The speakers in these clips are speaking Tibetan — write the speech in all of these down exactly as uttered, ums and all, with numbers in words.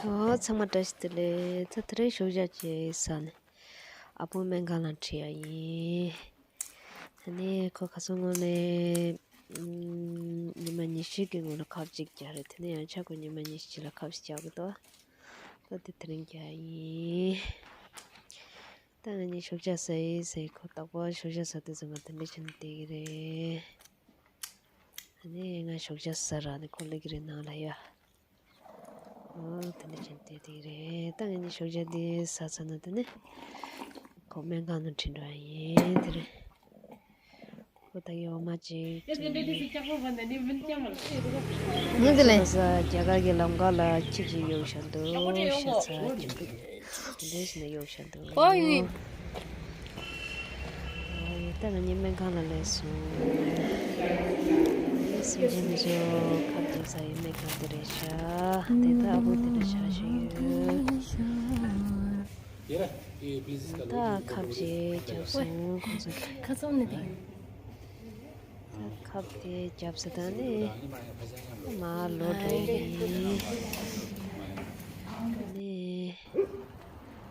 ཨོ་ཚང་མ་བཀྲ་ཤིས་བདེ་ལེགས། ད་དེ་རིང་ཞོགས་ཇ་བཅས་ཟ་ནས་ཨ་པོ་སྨན་ཁང་ལ་ཁྲིད་ཡ་ཡིན། ད་ནི་ཁོ་ཁ་སང་སྔོན་ནས་ཉི་མ་ཉི་ཤུ་གི་སྔོན་ལ་ཁབ་གཅིག་བརྒྱབ་རེད། དེ་ནས་ཡང་ཆ་ཁོ་ཉི་མ་ཉི་ཤུ་ལ་ཁབ་ཞིག་བརྒྱབ་གི་འདུག་ད་དེ་དེ་རིང་བརྒྱབ་ཡིན། ད་ང་གཉིས་ཞོགས་ཇ་ཟ་ཡི་ཟེར། ཁོ་རྟག་པར་ཞོགས་ཇ་ཟ་དུས་ཙམ་པ་དེ་འདྲ་བྱས་ནས་བསྡད་ཀྱི་རེད། ཨ་ནི་ང་ཞོགས་ཇ་ཟ་ར་ནི་ཁོ་སླེབས་ཀྱི་རེད་ནང་ལ་ཡ། ཨོ་དེ་འདྲ་བྱས་ནས་བསྡད་ཀྱི་རེད། ད་ང་གཉིས་ཞོགས་ཇ་འདི་ཟ་ཚར་ན་དེ་ནི་ཁོ་སྨན་ཁང་ནང་ཁྲིད་འགྲོ་ཡ་ཡིན། དེ་རེད། ཁོ་ད་ཡོད་མ་ཅིག་ཅིག་ངུ་དེ་ལེ། ས་རྒྱ་གར་གྱི་ལམ་ཁ་ལ་ཁྱི་གཅིག་གཡུག་བཞག་འདུག་ཤ་ཚ་ཁྱི་འདུག་འདི་འདྲ་ཞིག་ན་གཡུག་བཞག་འདུག་ཨོ་ཡུ། ཨོ་ཡུ། ད་ང་གཉིས་སྨན་ཁང་ལ་སླེབས་སོང་། སེམས་ཅན་འདི་ཚོ་ཁབ་རྒྱག་ས་ཡི་སྨན་ཁང་འདི་རེད་ཤག་དེ་ད་ཨ་ཁུ་འདི་འདྲ་ཆགས་བཞག་ཡོད། ད་ཁབ་ཅིག་བརྒྱབ་སོང་ཁོང་ཚོ་གིས། ཁ་སང་ནས་དེ། ད་ཁབ་དེ་བརྒྱབ་ས་དང་ནི་མར་ལོག་འགྲོ་ཡི་ཡིན། ནི་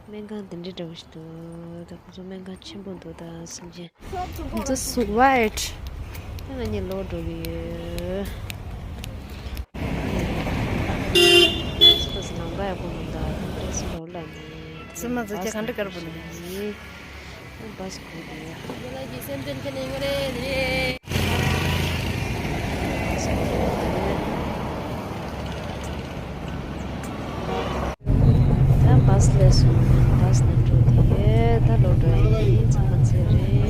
སྨན་ཁང་དེ་འདྲའི་འདྲ་བོ་ཞིག་འདུག་ད་ཁོང་ཚོ་སྨན་ཁང་ཆེན་པོ་འདུག་ད་སེམས་ཅན། ཁོང་ཚོ་སུག་བ་ཨེ། ད་ང་གཉིས་ལོག་འགྲོ་གི་ཡོད། སུ་ད་སུ་ལམ་ཁ་ཡག་པོ་མི་འདུག་ད་འདྲ་སུ་ལོག་ལ་ནི། ཚུལ་མ་ཚོ་ཁྱེད་ག་འདྲ་དཀར་པོ་འདུག་ཡིན། ཨ་བཱས་གོ་གི་ཡོད། ང་ལ་གི་སེམས་ཅན་ཁྱེད་ནས་ངོ་རེ་ནི། ད་བཱས་སླེབས་སོང་། བཱས་ནང་འགྲོ་གི་ཡོད། ད་ལོག་འགྲོ་ཡི་ཡིན། ཚང་མ་ཚེ་རིང་།